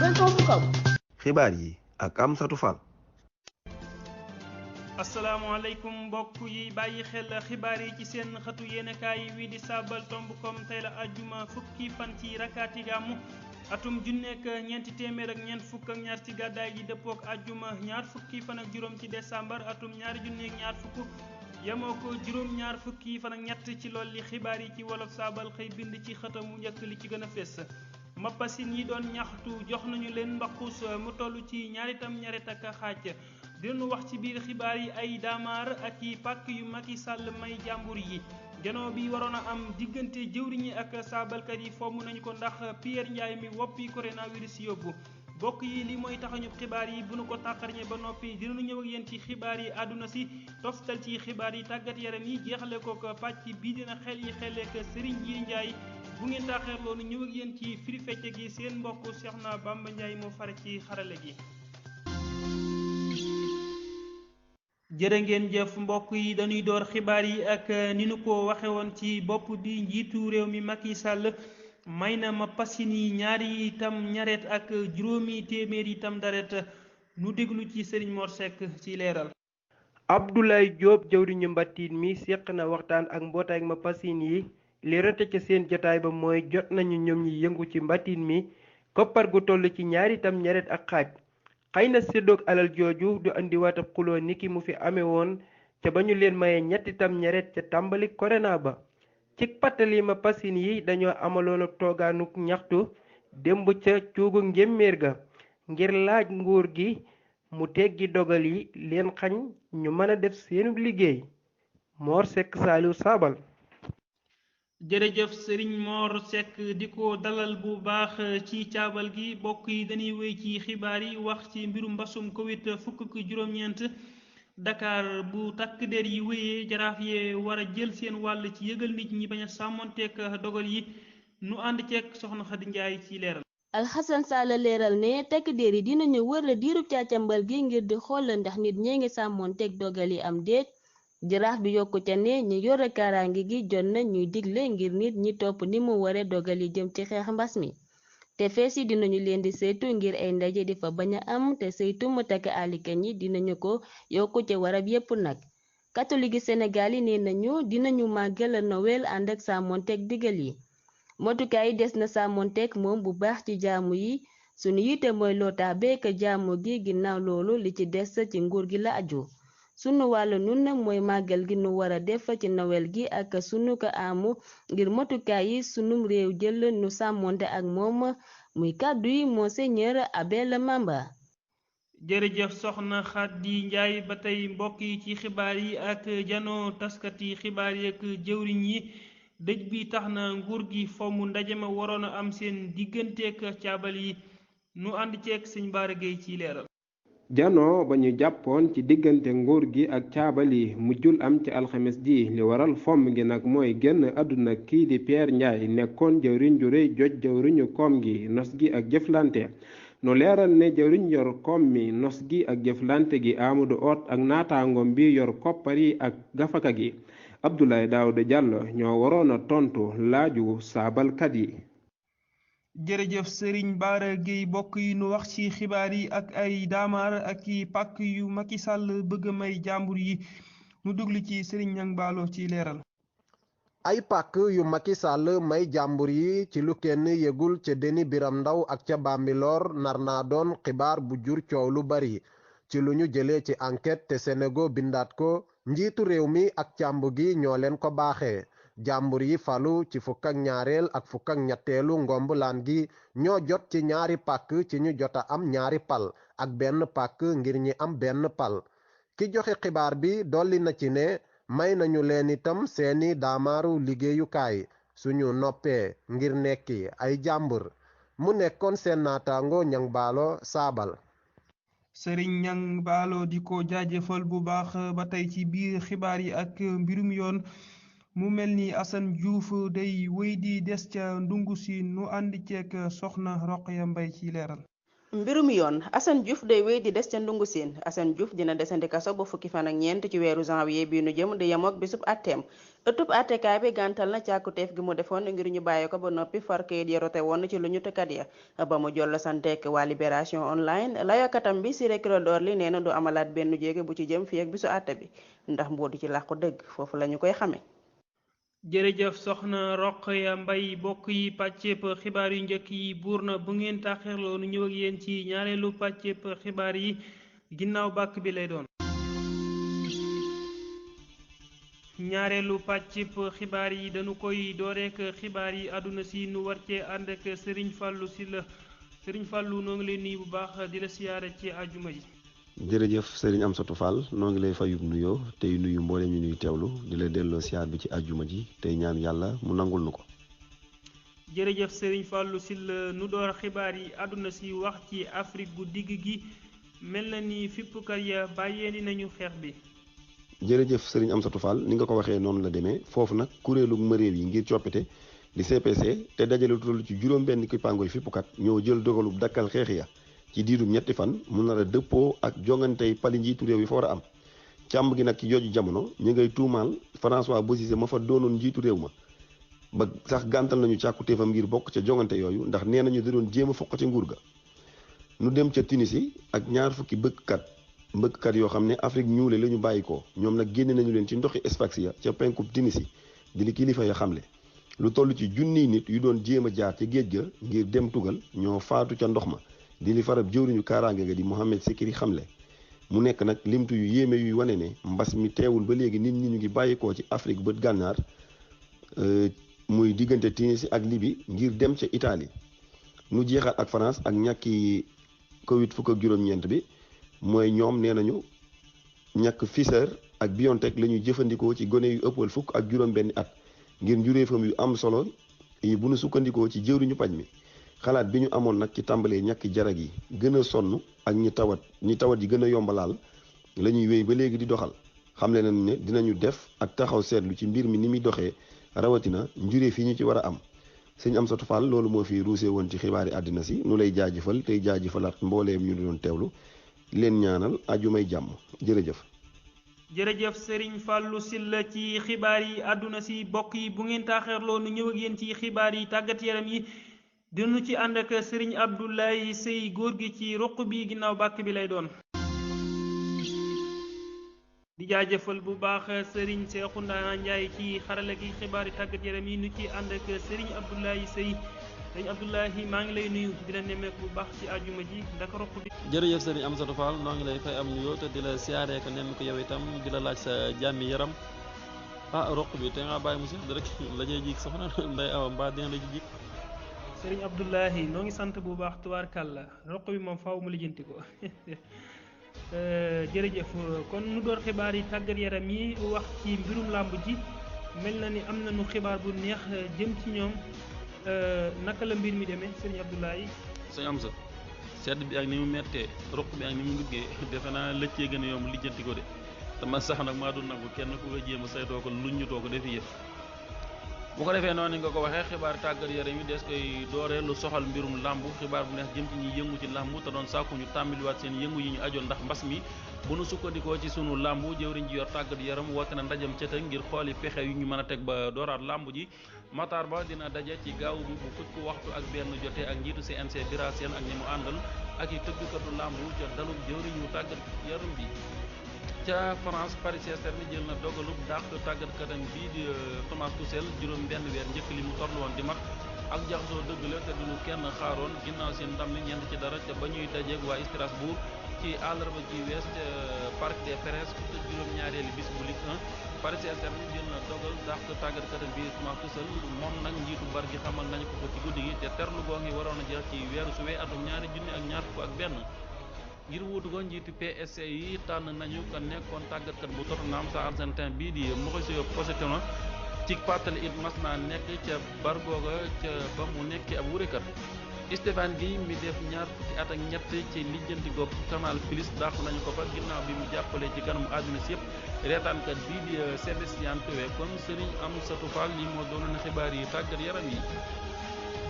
sunusaabal.com. xibaar yi ak Amsatou Fall. asalaamaaleykum mbokk yi bàyyi xel xibaar yi ci seen xëtu yéenekaay wi di saabal.com tey la àjjuma fukki fan ci rakkaati gàmmu atum junneek ñeenti téeméer ak ñeent fukk ak ñaar ci gàddaay gi dëppook àjjuma ñaar fukki fan ak juróom ci décembre atum ñaari junneek ñaar fukk yemoo ko juróom ñaar fukki fan ak ñett ci lool li xibaar yi ci wolof saabal xëy bind ci xëtamu njëkk li ci gën a fés. mappasin yi doon ñaxtu jox nañu leen mbaqus mu toll ci ñaari tamñaret ak xaaj. dinañu wax ci biir xibaar yi ay daamaar ak i pàkk yu Macky Sall may jàmbur yi janoo bi waroon a am diggante jëwriñ yi ak saabalkat yi fomm nañu ko ndax Pierre Ndiaye mi woppi coronavirus yóbbu bokk yi li mooy taxañu xibaar yi bu nu ko tàqarñe ba noppi dinañu ñëw ak yéen ci xibaar yi àdduna si toftal ci xibaar yi tàggat yaram yi jeexale ko pàcc bii dina xel yi xeleek Serigne Ji Ndiaye bu ngeen taaxeerloo nu ñëw ak yéen ci firi fecce gi seen mbokk Cheikhna Bamba Ndiaye moo fare ci xarale gi. jërë ngeen jëf mbokk yi dañuy door xibaar yi ak ni nu ko waxe woon ci bopp bi njiitu réew mi Macky Sall may na mappasin yi ñaari tam ñaret ak juróomi téeméeri tam daret nu déglu ci Serigne Mor Seck ci leeral. Abdoulaye Diop jëwriñu mbattiin mi séq na waxtaan ak mbootaay mappasin yi li rete ca seen jotaay ba mooy jot nañu ñoom ñi yëngu ci mbattiin mi koppar gu toll ci ñaari tam ñaret ak xaaj. xëy na séddoog alal jooju du andiwaat ab xuloo niki mu fi amee woon ca ba ñu leen mayee ñetti tam ñaret ca tàmbali corona ba ci pàttali mappasin yi dañoo amaloon ab toogaanuk ñaxtu démb ca cuugu njéeméer ga ngir laaj nguur gi mu teggi dogal yi leen xañ ñu mën a def seenu liggéey Mor Seck Saliou Sabal. jërëjëf Serigne Mor Seck di ko dalal bu baax ci caabal gi bokk yi dañuy wéy ci xibaar yi wax ci mbirum mbasum Covid fukk ak juróom-ñeent Dakar bu takk der yi wéyee jaraaf yee war a jël seen wàll ci yëgal nit ñi bañ a sàmmonteek dogal yi nu ànd ceeg soxna Xadi Njaay ci leeral. Alxasan Sall leeral ne takk der yi dinañu wër diirub càccambal gi ngir di xool ndax nit ñee ngi sàmmonteek dogal yi am déet. jaraaf bi yokku ca ne ñi yore kaaraange gi jot na ñuy digle ngir nit ñi topp ni mu ware dogal yi jëm ci xeex mbas mi te fees yi dinañu leen di saytu ngir ay ndaje di fa bañ a am te saytu mu takk alikan yi dinañu ko yokku ca warab yépp nag catholique Sénégal yi nee nañu dinañu màggal Noël ànd ak sàmmonteeg digal yi motukaay yi des na sàmmonteeg moom bu baax ci jaamu yi sunu yite mooy loota beek jaamu gi ginnaaw loolu li ci des ci nguur gi la aju sunu wàllu nun mooy màggal gi nu war a def ci Noël gi ak sunu ko amu ngir motukaay yi sunum réew jël nu sàmmonte ak moom muy kàddu yi Monseigneur Abel Mamba. jërëjëf soxna Xadi Njaay ba tey mbokk yi ci xibaar yi ak janoo taskati xibaar yi ak jëwriñ yi dëj bi tax na nguur gi fomm ndaje ma waroon a am seen digganteek caabal yi nu ànd ceeg sëñ Baara Géey ci leeral. janoo ba ñu jàppoon ci diggante nguur gi ak caabal yi mujjul am ci alxames ji li waral fomm gi nag mooy génn àdduna kii di Pierre Ndiaye nekkoon jëwriñ ju rëy joj jëwriñu koom gi nos gi ak jëflante nu leeral ne jëwriñ yor koom mi nos gi ak jëflante gi Amadou Hott ak naataangoom bi yor koppar yi ak gafaka gi Abdoulaye Daouda Diallo ñoo waroon a tontu laaju saabalkat yi. jërëjëf Serigne Bara Gueye bokk yi nu wax ci xibaar yi ak ay daamaar ak i pàkk yu Macky Sall bëgg may jàmbur yi nu dugli ci Serigne Niang Ballo ci leeral. ay pàkk yu Macky Sall may jàmbur yi ci lu kenn yëgul ca Deni Biram Ndaw ak ca Bambilor nar naa doon xibaar bu jur coow lu bari ci lu ñu jëlee ci enquête te Sénégal bindaat ko njiitu réew mi ak càmb gi ñoo leen ko baaxee. jàmbur yi falu ci fukk ak ñaareel ak fukk ak ñetteelu ngombulaan gi ñoo jot ci ñaari pàkk ci ñu jota am ñaari pal ak benn pàkk ngir ñi am benn pal ki joxe xibaar bi dolli na ci ne may nañu leen itam seeni daamaaru liggéeyukaay suñu noppee ngir nekki ay jàmbur mu nekkoon seen naataango Niang Ballo Sabal. Serigne Niang Ballo di ko jaajëfal bu baax ba tey ci biir xibaar yi ak mbirum yoon mu mel ni Assane Diouf day wéy di des ca ndungu si nu àndi ceeg soxna Roqaya Mbay ci leeral. mbirum yoon Assane Diouf day wéy di des ca ndungu siin Assane Diouf dina desandi kaso ba fukki fan ak ñeent ci weeru janvier bii nu jëm di yemook bisub atteem ëttub attekaay bi gàntal na càkkuteef gi mu defoon ngir ñu bàyyi ko ba noppi far kayit ya rote woon ci lu ñu tëkkat ya ba mu jolla santeek waa libération online layokatam bi Ciré Clédor Ly nee na du amalaat benn jéege bu ci jëm fii ak bisu àtte bi ndax mboodu ci làqu dëgg foofu la ñu koy xame jërëjëf soxna Roqaya Mbay bokk yi pàcceep xibaar yu njëkk yi buur na bu ngeen taaxirloo nu ñëw ak yéen ci ñaareelu pàcceep xibaar yi ginnaaw bàkk bi lay doon ñaareelu pàccib xibaar yi dañu koy dooreek xibaar yi àdduna si nu war cee ànd ak Serigne Fallou Sylla Serigne Fallou noo ngi lay nuyu bu baax di la siyaare ci àjjuma ji. jërëjëf Serigne Amsatou Fall noo ngi lay fayub nuyoo tey nuyu mboolem ñu ñuy teewlu di la delloo siyaar bi ci àjjuma ji tey ñaan yàlla mu nangul nu ko. jërëjëf Serigne Fallou Sylla nu door xibaar yi àdduna si wax ci Afrique gu digg gi mel na ni fippkat ya bàyyeeni nañu xeex bi. jërëjëf Serigne Amsatou Fall ni nga ko waxee noonu la demee foofu nag kuréelu mëréew yi ngir coppite di CPC te dajale toll ci juróom-benn kippaangoy fippukat ñoo jël dogalub dakkal xeex ya ci diirum ñetti fan mu nar a dëppoo ak jongantey pali njiitu réew yi fa war a am càmb gi nag ci jooju jamono ñu ngay tuumaal François Bozizé ma fa doonoon njiitu réew ma ba sax gàntal nañu càkkutéefam ngir bokk ca jongante yooyu ndax nee nañu da doon jéem a foq ci nguur ga nu dem ca Tunisie ak ñaar fukki mbëkkkat yoo xam ne Afrique ñuule la ñu bàyyi ko ñoom nag génne nañu leen ci ndoxi Sfaxia ca penkub Tunisie di li kilifa ya xamle lu toll ci junniy nit yu doon jéem a jaar ca géej ga ngir dem tugal ñoo faatu ca ndox ma di li farab jëwriñu kaaraange ga di Mohamed Sikiri xamle mu nekk nag limtu yu yéeme yuy wane ne mbas mi teewul ba léegi nit ñi ñu ngi bàyyikoo ci Afrique bët gànnaar muy diggante Tunisie ak Libye ngir dem ca Italie nu jeexal ak France ak ñàkki Covid fukk ak juróom-ñeent bi mooy ñoom nee nañu ñàkk Pfizer ak BioNTech la ñuy jëfandikoo ci gone yu ëppal fukk ak juróom-benni at ngir njureefam yu am solo yi bu nu sukkandikoo ci jëwriñu paj mi xalaat bi ñu amoon nag ci tàmbalee ñàkki jarag yi gën a sonn ak ñi tawat yi gën a yombalaal la ñuy wéy ba léegi di doxal xamle nañu ne dinañu def ak taxaw seetlu ci mbir mi ni muy doxee rawatina njureef yi ñu ci war a am sëñ Amsatou Fall loolu moo fi ruusee woon ci xibaari àddina si nu lay jaajëfal tey jaajëfalaat mbooleem ñu doon teewlu leen ñaanal ajumay jàmm jërëjëf. jërëjëf Serigne Fallou Sylla ci xibaar yi àdduna si bokk yi bu ngeen taaxeerloo nu ñëw ak yéen ci xibaar yi tàggat yaram yi dinu ci ànd ak Serigne Abdoulaye Sey góor gi ci roq bi ginnaaw bàkk bi lay doon. di jaajëfal bu baax Serigne Cheikhouna Ndiaye ci xarala gi xibaar yi tàggat yaram yi nu ci ànd ak Serigne Abdoulaye Sey. sëñ Abdoulahi maa ngi lay nuyu di la nemmeeku bu baax ci àjjuma ji ndaka roq bi. jërëjëf sëriñ Amsatou Fall noo ngi lay fay am nuyoo te di la siyaaree ko nemmeeku yow itam di la laaj sa jàmmi yaram roq bi te nga bàyyi mu sedd rek la ñuy jig soxna nday awa mbaa dina la jig. sëriñ Abdoulahi noo ngi sant bu baax tubaarkàlla roq bi moom faaw mu lijjanti ko jërëjëf kon nu door xibaar yi tàggat yaram yi wax ci mbirum làmb ji mel na ni am nañu xibaar bu neex jëm ci ñoom. naka la mbir mi demee sëñ Abdoulaye. sëñ Amsa sedd bi ak ni mu mettee roq bi ak ni mu duggee defe naa lëccee gën a yomb lijjanti ko de te man sax nag maa du nangu kenn ku ko jéem a saytoo ko luññutoo ko defi yëf bu ko defee noonu nga ko waxee xibaar tàggat yaram yi des koy dooree lu soxal mbirum làmb xibaar bu neex jëm ci ñi yëngu ci làmb te doon sàkku ñu tàmbaliwaat seen yëngu yi ñu ajoon ndax mbas mi bu nu sukkandikoo ci sunu làmb jëwriñ ji yor tàggat yaram woote na ndajam cëtë ngir xooli pexe yu ñu mën a teg ba dooraat làmb ji Matar Ba dina daje ci gaaw bi bu fukki waxtu ak benn jotee ak njiitu CNC Bira Sène ak ñi mu àndal ak i tëggkatu làmb ca dalub jëwriñu tàggat yaram bi ca France Paris Saint-Germain jël na dogalub dàq tàggatkatam bii di Thomas Tuchel juróom benn weer njëkk li mu torlu woon di mag ak jaxasoo dëgg la te duñu kenn xaaroon ginnaaw seen ndam li ñeent ci dara ca ba ñuy dajeeg waa Strasbourg ci àllarba ji wees ca Parc des Princes te juróom-ñaareeli bis bu Ligue 1 Paris Saint-Germain jël na dogal dàq tàggatkatam bii Thomas Tuchel moom nag njiitu bar gi xamal nañu ko ci guddi gi te terlu goo ngi waroon a jeex ci weeru suwe atum 2021 ngir wuutu ko njiitu PSG yi tànn nañu ko nekkoon tàggatkat bu Tottenham sa Argentin bii di Mauricio Pochettino ci pàttali it mas naa nekk ca bar googa ca ba mu nekkee ab wurekat Stéphane Guèye mi def ñaar fukki at ak ñett ci lijjanti gopp Canal Plus dàq nañu ko fa ginnaaw bi mu jàppale ci kanamu àdduna si yëpp reetaankat bii di Sébastien Touré kon Serigne Amsatou Fall li moo doonoon xibaar yi tàggat yaram yi.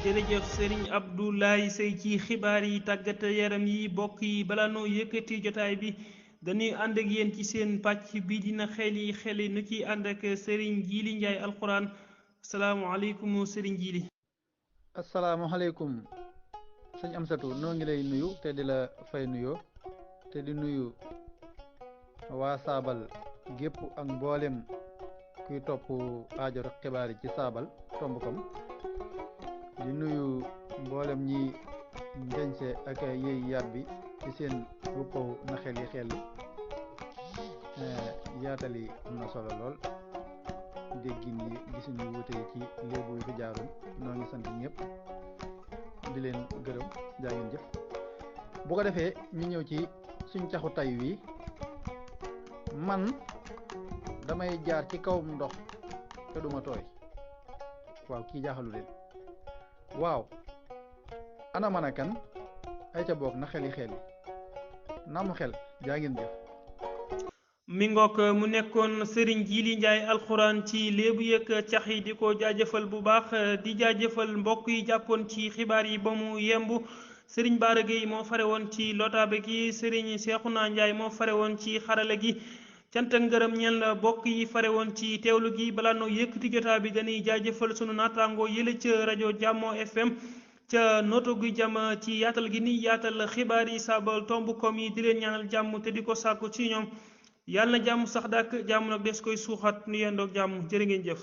jërëjëf Serigne Abdoulaye Seye ci xibaar yi tàggat yaram yi bokk yi bala noo yëkkati jotaay bi dañuy ànd ak yéen ci seen pàcc bi dina xeli nu ciy ànd ak Serigne Djily Ndiaye alxuraan asalaamaaleykum Serigne Djily. asalaamaaleykum sëñ Amsatu noo ngi lay nuyu te di la fay nuyoo te di nuyu waa saabal gépp ak mboolem kuy topp aajoor xibaar yi ci saabal tomb kom di nuyu mboolem ñi ndeñse ak yëy yàbbi ci seen wuppaw na xel yi yaatal yi am na solo lool déggin yi gisuñu wuute yi ci léebu yi fi jaaroon noo ngi sant ñëpp di leen gërëm jaa ngeen jëf bu ko defee ñu ñëw ci suñ caxu tay wi man damay jaar ci kawam ndox te duma tooy waaw kii jaaxalu leen waaw ana man a kan ay ca boog na xeli na mu xel jaa ngeen jëf mi ngook mu nekkoon Serigne Djily Ndiaye alxuraan ci léebu yëg cax yi di ko jaajëfal bu baax di jaajëfal mbokk yi jàppoon ci xibaar yi ba mu yemb Serigne Bara Gueye moo fare woon ci lotaabe gi Serigne Cheikhouna Ndiaye moo fare woon ci xarala gi cant ak ngërëm ñeel na bokk yi fare woon ci teewlu gi balaa noo yëkkati jotaa bi dañuy jaajëfal sunu naataangoo yële ca rajo Jàmmo FM ca nooto guy jàmm ci yaatal gi ni yaatal xibaar yi saabal tomb kom yi di leen ñaanal jàmm te di ko sàkku ci ñoom yàlla na jàmm sax dàkk jàmm nag des koy suuxat nu yendoog jàmm jërë ngeen jëf